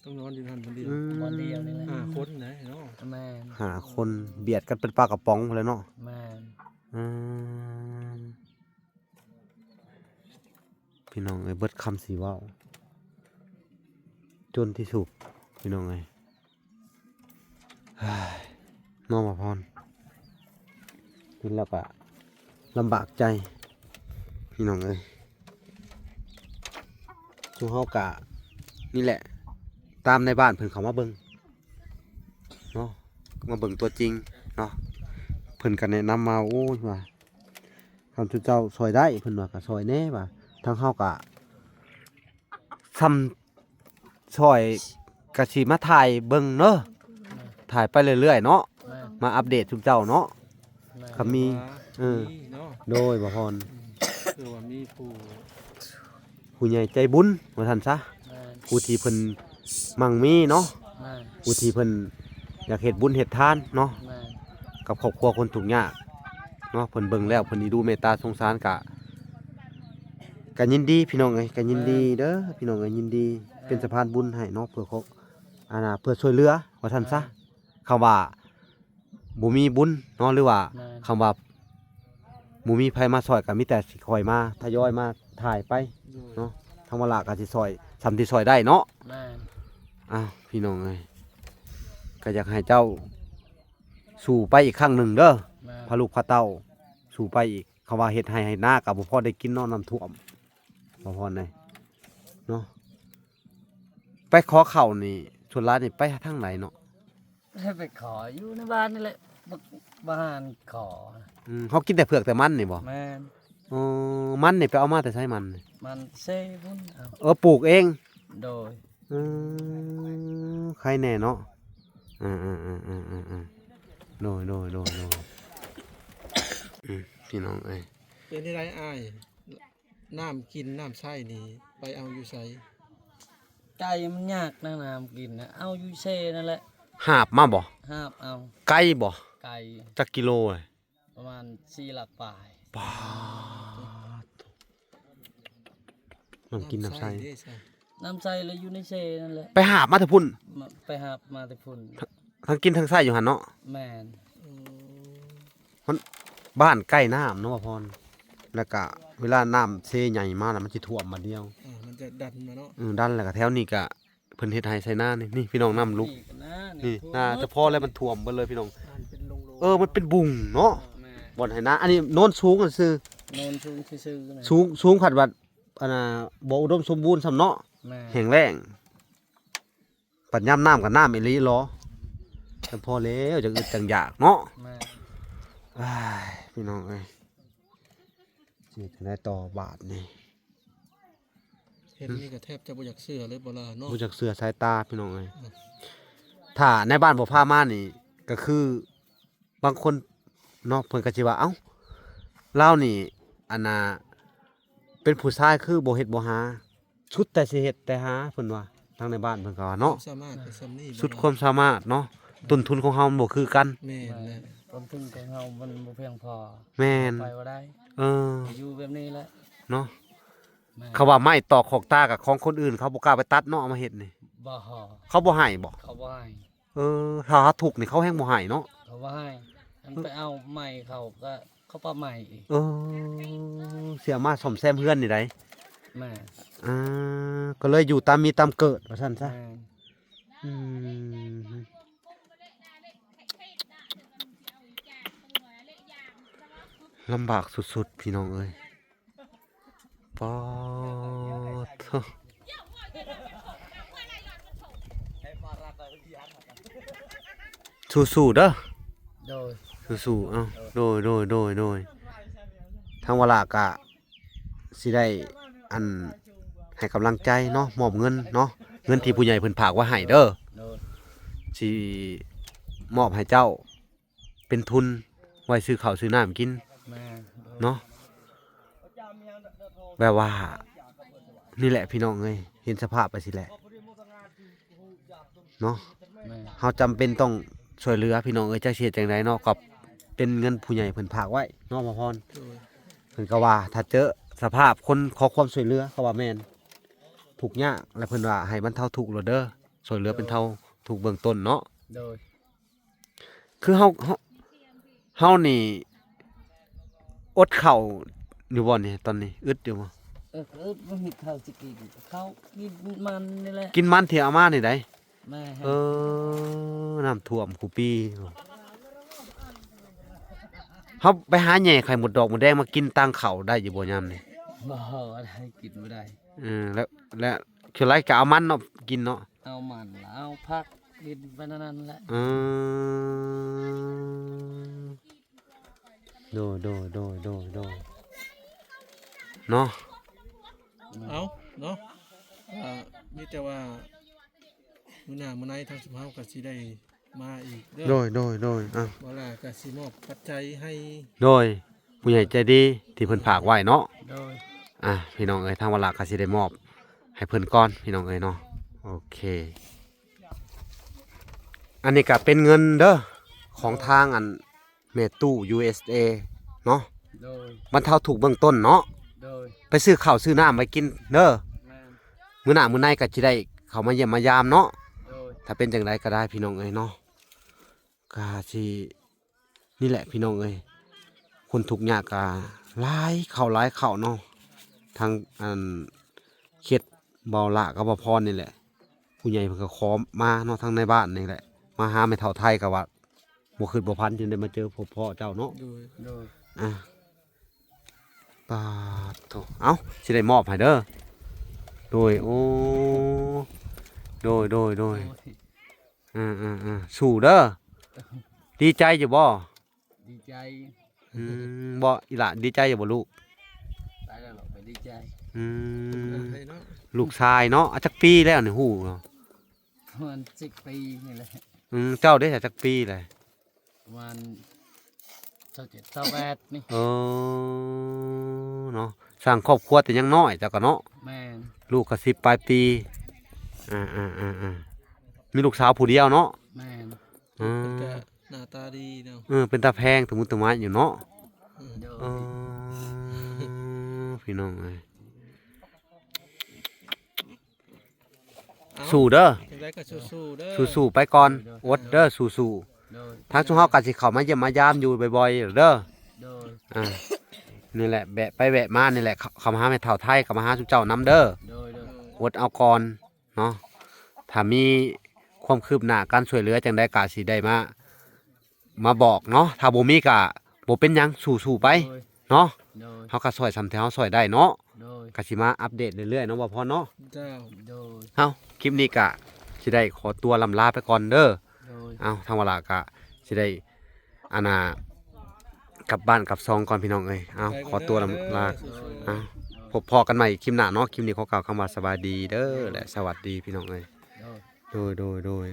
ຕ້ອງນອນຢູ່ຫັ້ນຄົນດຽວ. ອືມ ບ່ອນດຽວນີ້ແຫຼະ ຫ້າຄົນນະເນາະ. ແມ່ນ. ຫ້າຄົນ ບຽດກັນເປັນປາກະປ໋ອງພຸ້ນແຫຼະເນາະ. ແມ່ນ. ອືມ ພີ່ນ້ອງເອີຍ ເບິດຄຳຊິເວົ້າ ຈົນທີ່ສຸດ ພີ່ນ້ອງເອີຍ. ເນາະ ບ່າວພອນ ເຫັນແລ້ວກະລຳບາກໃຈ ພີ່ນ້ອງເອີຍ. ຊຸມເຮົາກະນີ້ແຫຼະ ຕາມນາຍບ້ານເພິ່ນເຂົ້າມາເບິ່ງເນາະ ມາເບິ່ງຕົວຈິງເນາະ. ເພິ່ນກະແນະນຳມາ ໂອ້ຍ ວ່າ ຄັນຊຸມເຈົ້າຊ່ອຍໄດ້ ເພິ່ນວ່າກະຊ່ອຍແດ່ ວ່າທາງເຮົາກະ ຊ່ຳຊ່ອຍກະຊິມາຖ່າຍເບິ່ງເດີ ຖ່າຍໄປເລື້ອຍໆເນາະ ແມ່ນ ມາອັບເດດຊຸມເຈົ້າເນາະ. ແມ່ນ. ຄັນມີ ເອີ ມີເນາະ ໂດຍ ບ່າວພອນ ອືມ ຄືວ່າມີຜູ້ ຜູ້ໃຫຍ່ໃຈບຸນວ່າຊັ້ນຊະ ແມ່ນ ຜູ້ທີ່ເພິ່ນໝັ່ງມີເນາະ ແມ່ນ ຜູ້ທີ່ເພິ່ນຢາກເຮັດບຸນເຮັດທານເນາະ ແມ່ນ ກັບຄອບຄົວຄົນທຸກຍາກເນາະ. ເພິ່ນເບິ່ງແລ້ວເພິ່ນອີດູເມດຕາສົງສານ ກະ ກະຍິນດີພີ່ນ້ອງເອີຍ ກະຍິນດີເດີ ແມ່ນ ພີ່ນ້ອງເອີຍ ຍິນດີ ແມ່ນ ເປັນສະພານບຸນໃຫ້ເນາະ ເພື່ອ ອັນນ່າ ເພື່ອຊ່ວຍເຫຼືອວ່າຊັ້ນຊະ ແມ່ນ ຄຳວ່າບໍ່ມີບຸນເນາະ ຫຼືວ່າ ແມ່ນ ຄຳວ່າບໍ່ມີໃຜມາຊ່ອຍ ກະມີແຕ່ຊິຄ່ອຍມາ ທະຍອຍມາຖ່າຍໄປ ໂດຍ ເນາະ. ທາງວາລະກະຊິຊ່ອຍສ່ຳທີ່ຊ່ອຍໄດ້ເນາະ. ແມ່ນ. ອ້າວ ພີ່ນ້ອງເອີຍ ກະຢາກໃຫ້ເຈົ້າສູ້ໄປອີກຄັ້ງໜຶ່ງເດີ ແມ່ນ ພາລູກພາເຕົ້າສູ້ໄປອີກ. ເຂົາວ່າເຮັດໄຮ່ເຮັດນາກໍບໍ່ພໍໄດ້ກິນເນາະ ນ້ຳຖ້ວມ ບໍ່ພໍໄດ້ເນາະ. ໄປຂໍເຂົ້ານີ້ ສ່ວນຫຼາຍນີ້ໄປທາງໃດເນາະ? ໄປຂໍຢູ່ໃນບ້ານນີ້ແຫຼະ ບ- ບ້ານຂໍ. ອືມ ເຮົາກິນແຕ່ເຜືອກແຕ່ມັນນີ້ບໍ່? ແມ່ນ. ອໍ ມັນນີ້ໄປເອົາມາແຕ່ໃສມັນນີ້? ມັນເຊພຸ້ນເອົາ. ເອີ ປູກເອງ? ໂດຍ. ອືມ ໄຄແນ່ເນາະ. ເອີໆໆໆໆ ໂດຍໆໆໆ ອືມ ພີ່ນ້ອງເອີຍ ເປັນຈັ່ງໃດອ້າຍ? ນ້ຳກິນນ້ຳໃຊ້ນີ້ໄປເອົາຢູ່ໃສ? ໄກ ມັນຍາກນະ ນ້ຳກິນນະ ເອົາຢູ່ເຊນັ້ນແຫຼະ. ຫາບມາບໍ່? ຫາບເອົາ. ໄກບໍ່? ໄກ. ຈັກກິໂລ? ປະມານສີ່ຫຼັກປາຍ. ປາດໂທ້ ນ້ຳກິນນ້ຳໃຊ້ ນ້ຳໃຊ້ເດ້ຊະ? ນ້ຳໃຊ້ລະຢູ່ໃນເຊນັ້ນແຫຼະ. ໄປຫາບມາແຕ່ພຸ້ນ? ມາ ໄປຫາບມາແຕ່ພຸ້ນ. ທັງກິນທັງໃຊ້ຢູ່ຫັ້ນເນາະ? ແມ່ນ. ອືມ ມັນ ບ້ານໃກ້ນ້ຳເນາະ ພອນ ແລ້ວກະເວລານ້ຳເຊໃຫຍ່ມາລະມັນຊິຖ້ວມບາດດຽວ. ເອີ ມັນຈະດັນມາເນາະ. ເອີ ດັນ ແລ້ວກະແຖວນີ້ກະ ເພິ່ນເຮັດໄຮ່ໃສ່ນານີ້ ນີ້ພີ່ນ້ອງ ນ້ຳລຸກ ນີ້ນາ ນີ້ນາ ແຕ່ພໍແລ້ວມັນຖ້ວມເບິດເລີຍພີ່ນ້ອງ. ເອີ ມັນເປັນບຸງເນາະ. ແມ່ນ. ບ່ອນໄຮ່ນາ ອັນນີ້ໂນນສູງຊື່ ໂນນສູງຊື່ໆ ສູງ ສູງພັດວ່າ ອັນນ່າ ບໍ່ອຸດົມສົມບູນຊ້ຳເນາະ. ແມ່ນ. ແຫ້ງແລ້ງ ບັດຍາມນ້ຳກໍນ້ຳອີ່ຫຼີຫຼໍ. ແຕ່ພໍແລ້ວ ຈັ່ງອຶດຈັ່ງຢາກເນາະ. ແມ່ນ. ອ້າຍ ພີ່ນ້ອງເອີຍ ຊິເຮັດຈັ່ງໃດຕໍ່ບາດນີ້? ເຫັນນີ້ກໍແທບຈະບໍ່ຢາກເຊື່ອເລີຍບໍ່ລະເນາະ. ບໍ່ຢາກເຊື່ອສາຍຕາພີ່ນ້ອງເອີຍ. ເອີ ຖ້າໃນບ້ານບໍ່ພາມານີ້ ກໍຄືບາງຄົນເນາະ ເພິ່ນກໍຊິວ່າ ເອົ້າ ລາວນີ້ ອັນນ່າ ເປັນຜູ້ຊາຍຄືບໍ່ເຮັດບໍ່ຫາ ສຸດແຕ່ຊິເຮັດແຕ່ຫາ ເພິ່ນວ່າ ທາງໃນບ້ານເພິ່ນກໍວ່າເນາະ. ຄວາມສາມາດກໍສ່ຳນີ້ ສຸດຄວາມສາມາດເນາະ. ຕົ້ນທຶນຂອງເຮົາມັນບໍ່ຄືກັນ. ແມ່ນແຫຼະ ຕົ້ນທຶນຂອງເຮົາມັນບໍ່ພຽງພໍ. ແມ່ນ. ໄປບໍ່ໄດ້. ເອີ ຢູ່ແບບນີ້ແຫຼະເນາະ. ແມ່ນ. ເຂົາວ່າໄມ້ຕອກຂອກຕາກະຂອງຄົນອື່ນ ເຂົາບໍ່ກ້າໄປຕັດເນາະ ເອົາມາເຮັດນີ້. ບໍ່ ເຂົາບໍ່ໃຫ້ບໍ່? ເຂົາບໍ່ໃຫ້. ເອີ ຖ້າເຮົາທຸກນີ້ເຂົາແຮ່ງບໍ່ໃຫ້ເນາະ. ເຂົາບໍ່ໃຫ້. ອັນໄປເອົາໄມ້ເຂົາກະ ເຂົາປັບໃໝອີກ. ເອີ ຊິເອົາມາສ້ອມແຊມເຮືອນນີ້ໃດ໋. ແມ່ນ. ອ່າ ກໍເລີຍຢູ່ຕາມມີຕາມເກີດວ່າຊັ້ນຊະ. ແມ່ນ. ອືມ ລຳບາກສຸດໆ ພີ່ນ້ອງເອີຍ. ປາດໂທ້ ສູ້ໆເດີ. ໂດຍ ສູ້ໆ ເອົ້າ ໂດຍ ໂດຍ ໂດຍ ໂດຍ. ທາງວາລະກະຊິໄດ້ ອັນ ໃຫ້ກຳລັງໃຈເນາະ ມອບເງິນເນາະ ເງິນທີ່ຜູ້ໃຫຍ່ເພິ່ນຝາກໄວ້ໃຫ້ເດີ. ໂດຍ ຊິມອບໃຫ້ເຈົ້າ ເປັນທຶນໄວ້ຊື້ເຂົ້າຊື້ນ້ຳກິນ ແມ່ນ ເນາະ. ແບບວ່າ ນີ້ແຫຼະພີ່ນ້ອງເອີຍ ເຫັນສະພາບໄປຊີ້ແຫຼະເນາະ. ແມ່ນ ເຮົາຈຳເປັນຕ້ອງຊ່ວຍເຫຼືອພີ່ນ້ອງເອີຍ ຈັກຊິເຮັດຈັ່ງໃດເນາະ ກໍເປັນເງິນຜູ້ໃຫຍ່ເພິ່ນຝາກໄວ້ເນາະ ພໍ່ພອນ. ໂດຍ ເພິ່ນກໍວ່າຖ້າເຈີສະພາບຄົນຂໍຄວາມຊ່ວຍເຫຼືອ ເຂົາວ່າແມ່ນທຸກຍາກ ແລະ ເພິ່ນວ່າໃຫ້ບັນເທົາທຸກໂລດເດີ ຊ່ວຍເຫຼືອ ໂດຍ ບັນເທົາທຸກເບື້ອງຕົ້ນເນາະ. ໂດຍ ຄືເຮົາ ເຮົາ ເຮົານີ້ອົດເຂົ້າຢູ່ບໍ່ນີ້ ຕອນນີ້ອຶດຢູ່ບໍ່? ເອີ ອຶດ ບໍ່ມີເຂົ້າຊິກິນ ເຂົ້າກິນມັນນີ້ແຫຼະ ກິນມັນທີ່ເອົາມານີ້ໃດ. ແມ່ນ ເອີ ນ້ຳຖ້ວມຄູ່ປີ. ເຮົາໄປຫາແຫຍ່ໄຂ່ມົດດອກມົດແດງມາກິນຕາງເຂົ້າໄດ້ຢູ່ບໍ່ຍາມນີ້? ບໍ່ໄດ້ ກິນບໍ່ໄດ້. ເອີ ແລ້ວ ແລ້ວສ່ວນຫຼາຍກໍເອົາມັນເນາະ ກິນເນາະ. ເອົາມັນລະເອົາຜັກ ກິນໄປແນວນັ້ນແຫຼະ. ອືມ ໂດຍ ໂດຍ ໂດຍ ໂດຍ ໂດຍ ເນາະ. ເອົາເນາະ ກໍມີແຕ່ວ່າມື້ໜ້າມື້ໃນທາງຊຸມເຮົາກໍຊິໄດ້ມາອີກເດີ. ໂດຍ ໂດຍ ໂດຍ ເອົາ ວາລະກໍຊິມອບປັດໄຈໃຫ້ ໂດຍ ຜູ້ໃຫຍ່ໃຈດີທີ່ເພິ່ນຝາກໄວ້ເນາະ. ໂດຍ ອ່າ ພີ່ນ້ອງເອີຍ ທາງວາລະກໍຊິໄດ້ມອບໃຫ້ເພິ່ນກ່ອນ ພີ່ນ້ອງເອີຍເນາະ. ໂອເຄ ອັນນີ້ກໍເປັນເງິນເດີ ຂອງທາງອັນ ແມ່ຕູ້ ຢູເອສເອ ເນາະ. ໂດຍ ບັນເທົາທຸກເບື້ອງຕົ້ນເນາະ. ໂດຍ ໄປຊື້ເຂົ້າຊື້ນ້ຳໄວ້ກິນເດີ. ແມ່ນ ມື້ໜ້າມື້ໃນກໍຊິໄດ້ເຂົ້າມາຢ້ຽມມາຢາມເນາະ. ໂດຍ ຖ້າເປັນຈັ່ງໃດກໍໄດ້ ພີ່ນ້ອງເອີຍເນາະ. ກະຊິ ນີ້ແຫຼະພີ່ນ້ອງເອີຍ ຄົນທຸກຍາກກະຫຼາຍເຂົ້າຫຼາຍເຂົ້າເນາະ. ທາງອັນເຂດເບົາຫຼ້າກັບບ່າວພອນນີ້ແຫຼະ ຜູ້ໃຫຍ່ເພິ່ນກໍຂໍມາເນາະ ທາງໃນບ້ານນີ້ແຫຼະ ມາຫາແມ່ເຖົ້າໄທ ກະວ່າບໍ່ຄິດບໍ່ຝັນຈຶ່ງໄດ້ມາເຈີພົບພໍ້ເຈົ້າເນາະ. ໂດຍ ໂດຍ ອ່າ ປາດໂທ້ ເອົ້າ ຊິໄດ້ມອບໃຫ້ເດີ. ໂດຍ ໂອ້ ໂດຍ ໂດຍ ໂດຍ ໂອ້ຍ ເອີໆໆ ສູ້ເດີ. ດີໃຈຢູ່ບໍ່? ດີໃຈ. ອືມ ບໍ່ ອີຫຼ້າດີໃຈຢູ່ບໍ່ລູກ? ຕາຍແລ້ວເນາະ ໄປດີໃຈ. ອືມ ລູກຊາຍເນາະ. ອາ ຈັກປີແລ້ວນີ້ ຮູ້ເນາະ? ປະມານສິບປີນີ້ແຫຼະ. ອືມ ເຈົ້າເດ້ ຈັກປີແລ້ວ? ປະມານຊາວເຈັດ ຊາວແປດນີ້. ເອີ ເນາະ ສ້າງຄອບຄົວແຕ່ຍັງນ້ອຍເຈົ້າກໍເນາະ. ແມ່ນ ລູກກໍສິບປາຍປີ. ອ່າໆໆໆ ມີລູກສາວຜູ້ດຽວເນາະ. ແມ່ນ ອືມ ເພິ່ນກໍໜ້າຕາດີເນາະ. ເອີ ເປັນຕາແພງຕະມຸຕະໝ້າຍຢູ່ເນາະ. ໂດຍ ເອີ ພີ່ນ້ອງເອີຍ ເອົ້າ ສູ້ເດີ ຈັ່ງໃດກໍສູ້ໆເດີ ສູ້ໆໄປກ່ອນ. ໂດຍ ອົດເດີ ສູ້ໆ. ໂດຍ ທາງຊຸມເຮົາກໍຊິເຂົ້າມາຢ້ຽມມາຢາມຢູ່ບ່ອຍໆເດີ. ໂດຍ ອ່າ ນີ້ແຫຼະ ແວະໄປແວະມານີ້ແຫຼະ ເຂົ້າ ເຂົ້າມາຫາແມ່ເຖົ້າໄທ ກໍມາຫາຊຸມເຈົ້ານຳເດີ. ໂດຍ ໂດຍ ອົດເອົາກ່ອນເນາະ. ຖ້າມີຄວາມຄືບໜ້າການຊ່ວຍເຫຼືອຈັ່ງໃດກໍຊິໄດ້ມາ ມາບອກເນາະ. ຖ້າບໍ່ມີກໍບໍ່ເປັນຫຍັງ ສູ້ໆໄປ ໂດຍ ເນາະ. ໂດຍ ເຮົາກໍຊ່ວຍສ່ຳທີ່ເຮົາຊ່ວຍໄດ້ເນາະ. ໂດຍ ກໍຊິມາອັບເດດເລື້ອຍໆເນາະ ບ່າວພອນເນາະ. ເຈົ້າ ໂດຍ ເອົ້າ ຄລິບນີ້ກະຊິໄດ້ຂໍຕົວລ່ຳລາໄປກ່ອນເດີ. ໂດຍ ເອົ້າ ທາງວາລະກະຊິໄດ້ ອັນນ່າ ກັບບ້ານກັບຊ່ອງກ່ອນ ພີ່ນ້ອງເອີຍ. ເອົ້າ ໄປກ່ອນເດີ ຂໍຕົວລ່ຳລາ. ໂດຍ ເອົ້າ ພົບພໍ້ກັນໃໝ່ຄລິບໜ້າເນາະ. ຄລິບນີ້ຂໍກ່າວຄຳວ່າສະບາຍດີເດີ ໂດຍ ແລະ ສະຫວັດດີ ພີ່ນ້ອງເອີຍ. ໂດຍ ໂດຍ ໂດຍ ໂດຍ.